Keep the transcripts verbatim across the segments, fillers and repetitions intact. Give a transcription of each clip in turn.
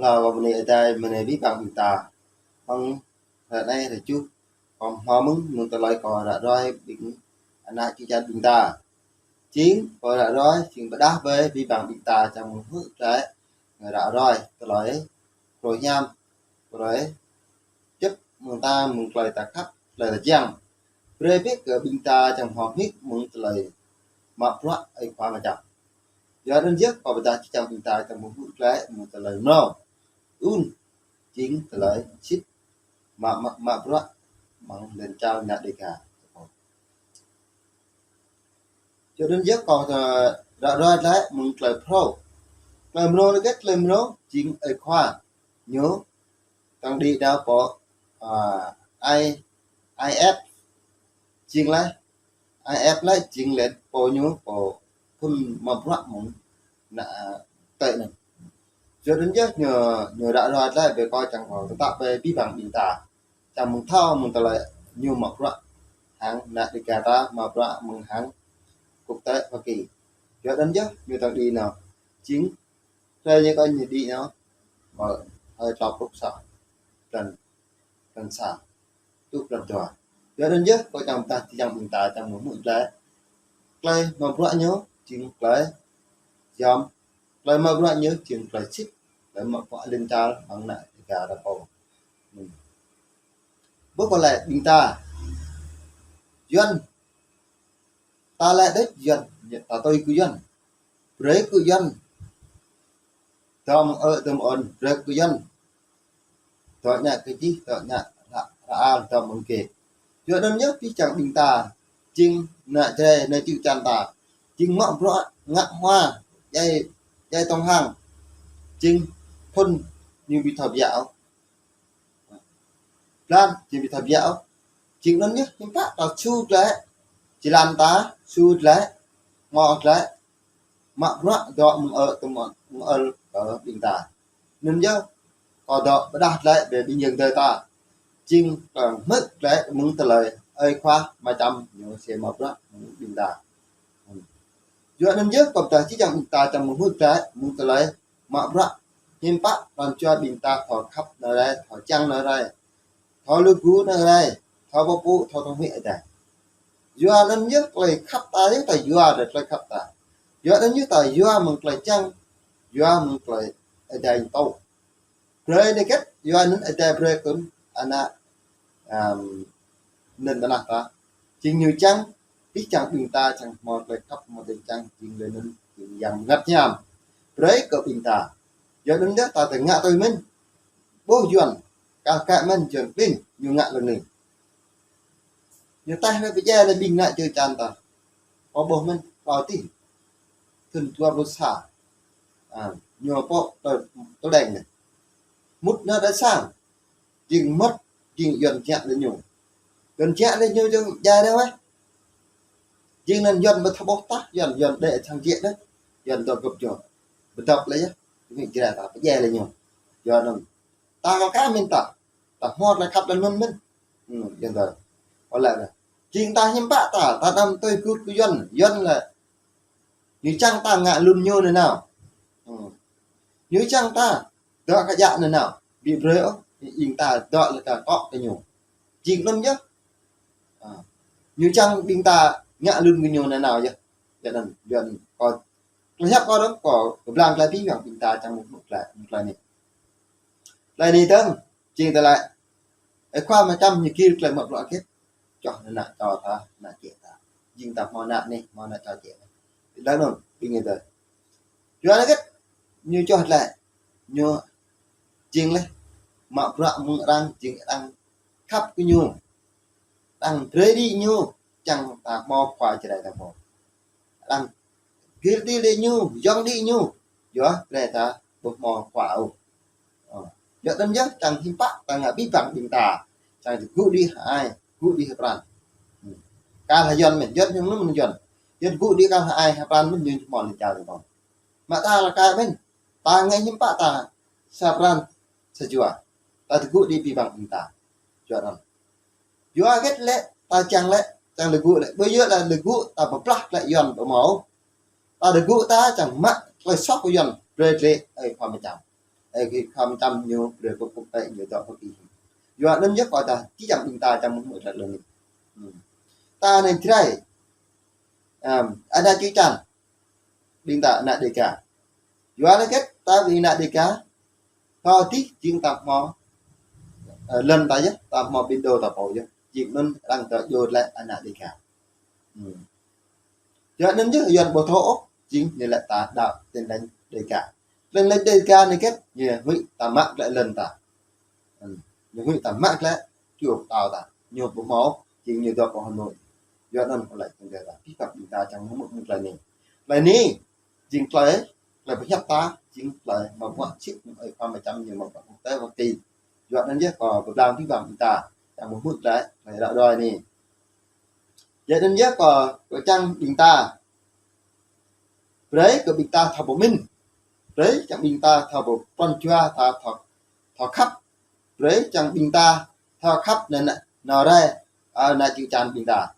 Kâo bơni Ơi Adai, bơni abih bang ƀing ta. Mơ̆ng hrơi anai hrơi tơjuh, kâo hmâo mơ̆ng, mơ̆ng tơlơi kâo ră ruai ƀing ană čư̆ čan ƀing ta. Jing kâo ră ruai, jing pơdah brơi abih bang ƀing ta čang mơ̆ng hmư̆ glaĭ, ră ruai tơlơi phrâo hiam, tơlơi čĕp mơ̆ng ta, mơ̆ng tơlơi ta khăp, tơlơi ta čiăng. Brơi bĕ kơ ƀing ta čang hmâo hmư̆ mơ̆ng tơlơi mă bruă Ơi Khua Mơčăm. Yua anŭn yơh kâo pơdah čư̆ čan ƀing ta čang mơ̆ng hmư̆ glaĭ mơ̆ng tơlơi mrâo. Ŭn, jing tơlơi sĭt mă, mă, mă bruă mơ̆ng lŏn čar ană Dêga. Yua anŭn yơh kâo, ơ, ră ruai glaĭ mơ̆ng tơlơi phrâo. Tơlơi mrâo anai kơ tơlơi mrâo jing Ơi Khua ñu tăng đi đao pô, ơ, ai, ai ĕp jing laih, ai ĕp laih jing lĕ pô ñu pô phŭn mă bruă mơ̆ng ană, ơ, tơi anŭn. Yua anŭn yơh ñu, ñu ră ruai glaĭ brơi kâo čang kâo tơtă brơi abih bang ƀing ta. Čang mơ̆ng thâo mơ̆ng tơlơi ñu mă bruă hăng ană Dêga ta, mă bruă mơ̆ng hăng quốc tế Hoa Kỳ. Yua anŭn yơh ñu tăng đi nao. Jing hrơi ñu kơ ñu đi nao. Mơ̆ hrơi tlâo pluh sa. Blan, blan sa. Truh blan dua. Yua anŭn yơh kâo čang pơdah čư̆ čan ƀing ta čang mơ̆ng hmư̆ glaĭ. Tơlơi mă bruă ñu jing tơlơi yom. Tơlơi mă bruă ñu jing tơlơi sĭt. Tơlơi mă bruă lŏn čar mơ̆ng ană Dêga ta pô. Hm. Ƀuh kâo laĭ ƀing ta. Yuan. Ta laĭ đôč Yuan. Ta tui kơ Yuan. Brơi kơ Yuan. Dŏ mơ̆ng ơ, dŏ mơ̆ng ơn, brơi kơ Yuan. Dŏ ñă kơ čih, dŏ ñă ră, ră al, dŏ mơ̆ng kê. Yua anŭn yơh abih čang ƀing ta. Jing ană Jrai, ană čư̆ čan ta. Jing mă bruă ngă hua, djai, djai tŏng hăng. Jing phŭn ñu ƀu thâo biă ôh. Blan, jing ƀu thâo biă ôh. Jing anŭn yơh, hiư̆m pă ta su glaĭ. Jơlan ta, su glaĭ. Hmâo glaĭ. Mă bruă dŏ mơ̆ng ơ, tơm mơ̆ng ơ, ơ, ƀing ta. Anŭn yơh, kâo dŏ pơdah glaĭ brơi ƀing ayŏng adơi ta. Jing kơ hmư̆ glaĭ mơ̆ng tơlơi Ơi Khua Mơčăm ñu sĭ mă bruă mơ̆ng ƀing ta. Yua anŭn yơh kâo pơdah čư̆ čan ƀing ta čang mơ̆ng hmư̆ glaĭ mơ̆ng tơlơi mă bruă. Hiư̆m pă pran jua ƀing ta thâo khăp nao rai, thâo čiăng nao rai. Thâo lugu nao rai, thâo pơpŭ, thâo thâo hmư̆ Ơi Adai. Yua anŭn yơh tơlơi khăp ta yơh ta yua rai tơlơi khăp ta. Yua anŭn yơh ta yua mơ̆ng tơlơi čiăng, yua mơ̆ng tơlơi Ơi Adai tŭ. Brơi anai kơ, yua anŭn Ơi Adai brơi kơ ană, ăm, lŏn tơnah ta. Jing ñu čiăng, abih čang ƀing ta čang hmâo tơlơi khăp, hmâo tơlơi čiăng, jing lĕ anŭn, jing Yang Bơngăt Hiam. Brơi kơ ƀing ta. Yua anŭn yơh ta tơngă tui mơ̆n. Ƀuh Yuan, kah kă mơ̆n Yuan klin, ñu ngă lŏn anai. Ñu taih mơ̆n pơdjai lĕ ƀing ană čư̆ čan ta. Pô ƀuh mơ̆n, pô tih. Thŭn dua pluh sa. A, ñu pô tơ, tơ đeng anai. Mŭt nao đa sang. Jing mŭt, jing Yuan ngă lĕ ñu. Yuan ngă lĕ ñu jing djai đa weh. Jing anŭn Yuan ƀu thâo ƀuh tah, Yuan, Yuan đĕ sang jĕ đĕ. Yuan dŏ gơ̆p jŏ. Ƀu dŏp lĕ yơh. Ñu Jrai ta pơdjai lĕ ñu. Yua anŭn. Ta kơ kah mơ̆n ta. Ta hmâo tơlơi khăp lĕ mơ̆n mơ̆n. Hm, Yuan ta. Ơ lĕ. Jing ta hiư̆m pă ta, ta anăm tui gŭ kơ Yuan, Yuan lĕ. Ñu čang ta ngă lŏn ñu nanao. Hm. Ñu čang ta dŏ kơ djă nanao. Ƀu brơi ôh, ing ta dŏ lĕ kơ kŏ kơ ñu. Jing anŭn yơh. A. Ñu čang ƀing ta ngă lŏn kơ ñu nanao yơh. Yua anŭn, Yuan kơ tơlơi hiăp kâo dơ̆ng, kâo kơblang glaĭ abih bang ƀing ta čang mơ̆ng hmư̆ glaĭ, hmư̆ glaĭ anai. Glaĭ anai dơ̆ng, jing tơlơi Ơi Khua Mơčăm ñu gir tơlơi mă bruă hơget. Čoh ană čô ta, ană jĕ ta. Jing ta hmâo ană anai, hmâo ană čô jĕ anai. Tơlơi anŭn, ƀing ih tơ. Yua anŭn hơget, ñu čoh tơlơi, ñu jing lĕ, mă bruă mơ̆ng arăng, jing arăng khăp kơ ñu. Arăng brơi đĭ ñu, čang ta hmâo khua Jrai ta pô. Arăng gir đĭ lĕ ñu, yŏng đĭ ñu. Yua, Jrai ta ƀu hmâo khua ôh. Ơ. Yua anŭn yơh, čang hiư̆m pă, ta ngă abih bang ƀing ta. Čang tơgŭ đĭ hăng ai, gŭ đĭ hăng pran. Hm. Kah lĕ Yuan mơ̆n, Yuan ñu mơ̆n Yuan. Yuan gŭ đĭ kah lĕ ai hăng pran mơ̆n ñu hmâo lĕ čar ta. Mă ta lĕ kah mơ̆n. Ta ngă hiư̆m pă ta sa pran sa jua. Ta tơgŭ đĭ abih bang ƀing ta. Yua anŭn. Yua hơget lĕ, ta čang lĕ, čang lĕ gŭ lĕ. Ƀơi yơh lĕ lĕ gŭ, ta pơblah lĕ Yuan ƀu hmâo. Ta lĕ gŭ ta čang mă tơlơi soh kơ Yuan, brơi lĕ Ơi Khua Mơčăm. ơi khua mơčăm ñu, brơi pơkŭp tơi ñu dŏ pơkih. Yua anŭn yơh kơ ta, či čang ƀing ta čang mơ̆ hmư̆ tơlơi anŭn. Hmm. Ta anai Jrai, ăm, ană čư̆ čan, ƀing ta ană Dêga. Yua anŭn kĕt ta ƀing ană Dêga, thâo tih jing ta hmâo, ơ, lŏn ta yơh, ta hmâo ƀing đô ta pô yơh. Jing anŭn arăng ta djơ̆ lĕ ană Dêga. Hmm. Yua anŭn yơh Yuan ƀu thâo ôh, jing ñu lĕ ta đaŏ Tin Lành Dêga. Tin Lành Dêga anai kĕt, ñu huĭ ta mă glaĭ lŏn ta. Hmm. Ñu huĭ ta mă glaĭ čô pơtao ta. Ñu ƀu hmâo, jing ñu dŏ pơ Hà Nội. Yua anŭn kơ lĕ tơlơi ta, pih pap ƀing ta čang mơ̆ hmư̆ tơlơi anai. Tơlơi anai, jing tơlơi, tơlơi pơhiăp ta, jing tơlơi mă bruă sĭt, ơi khua mơčăm ñu mă bruă quốc tế Hoa Kỳ. Yua anŭn yơh kơ pơblang pih pap ƀing ta, čang mơ̆ hmư̆ tơlơi, tơlơi ră ruai anai. Yua anŭn yơh kơ, kơ čang ƀing ta, brơi kơ ƀing ta thâo pơmĭn. Brơi čang ƀing ta thâo pơ-, pran jua ta thâo, thâo khăp. Brơi čang ƀing ta thâo khăp anŭn, anŭn, anŭn rai, ơ, ană čư̆ čan ƀing ta.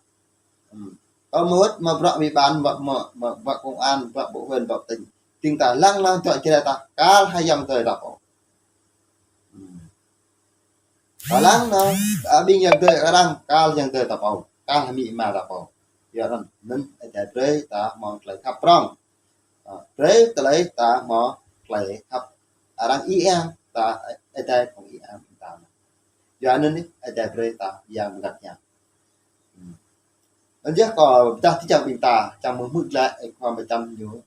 Hmm. Kơ mơ̆ wơ̆t mă bruă ƀing ƀan, mă, mă, mă, mă công an, mă bộ huyện, mă tỉnh. Ƀing ta lăng lăng dŏ Jrai ta, kar hăng ayŏng adơi ta pô. Hmm. Kar lăng anŭn, ơ, ƀing ayŏng adơi arăng, kar ayŏng adơi ta pô, kar amĭ ama ta pô. Yua anŭn, anŭn Ơi Adai brơi ta hmâo tơlơi khăp prŏng. Ơ, brơi tơlơi ta hmâo tơlơi khăp arăng ih ang ta, Ơi Adai pŏng ih ang ta. Yua anŭn anai, Ơi Adai brơi ta yang mơngăt yang. Hmm. Anŭn yơh kơ ƀing ta či čang ƀing ta, čang mơ̆ hmư̆ glaĭ, ơi khua mơčăm ñu,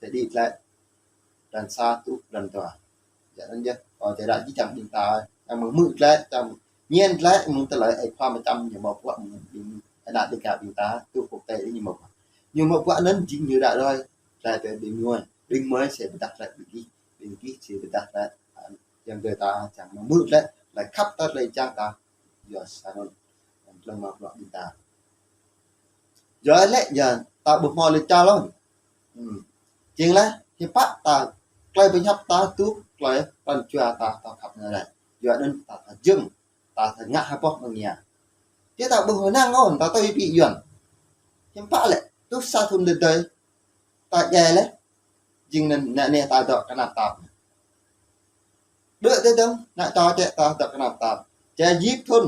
sĭt glaĭ, blan sa truh blan dua. Yua anŭn yơh, kơ čơră či čang ƀing ta, čang mơ̆ hmư̆ glaĭ, čang ñen glaĭ, mơ̆ng tơlơi ơi khua mơčăm ñu mă bruă, mơ̆ng ƀing ană Dêga ƀing ta, truh quốc tế ñu mă bruă. Ñu mă bruă anŭn jing ñu ră ruai, glaĭ tơ ƀing mơi, ƀing mơi sĭt pơdah glaĭ ƀing gih, ƀing gih sĭt pơdah glaĭ, ơ, ayŏng adơi ta čang mơ̆ hmư̆ glaĭ, tơlơi khăp ta, tơlơi čang ta, yua sa anŭn, tơlơi mă bruă ƀing ta. Yua lĕ, yua ta ƀu hmâo lĕ čar lŏn. Hmm. Jing lĕ, hiư̆m pă ta, tơlơi pơhiăp ta truh, tơlơi pran jua ta, ta khăp anai lĕ. Yua anŭn ta, ta jơ̆ng, ta, ta ngă ha boh mơ̆ng ia. Či ta ƀu hơnăng ôh, ta tui ƀing Yuan. Hiư̆m pă lĕ, truh sa thŭn tơdơi, ta djai lĕ, jing anŭn, anai anai ta dŏ kơnap tap. Đuaĭ tơdơ̆ng, ană čô čĕ ta dŏ kơnap tap. Čĕ jip thŭn,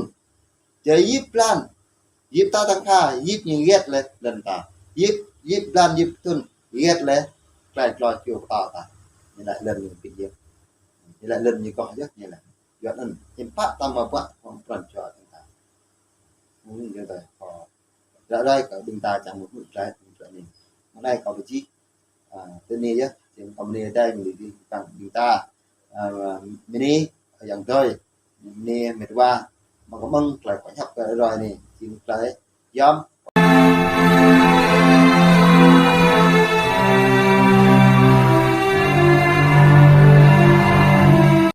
čĕ jip blan, jip ta tăng kha, jip ñu hơget lĕ lŏn ta. Jip, jip blan, jip thŭn, hơget lĕ, tơlơi tlô čô pơtao ta. Ñu lĕ lŏn ñu pĭt yơh. Ñu lĕ lŏn ñu koh yơh, ñu lĕ. Yua anŭn, hiư̆m pă ta mă bruă, hăng pran jua ta. Mơ̆ng anŭn yơh ta, kơ ră ruai kơ ƀing ta čang mơ̆ hmư̆ glaĭ, hmư̆ glaĭ anai. Mơ̆ng anai kâo pơčih, ơ, tui anai yơh, jing kâo bơni Ơi Adai, bơni ƀing, ƀing ta, ơ, bơni ayŏng adơi, bơni met wa, mơ̆ng kơ mơ̆ng tơlơi pơhiăp kơ ră ruai anai, jing tơlơi yom,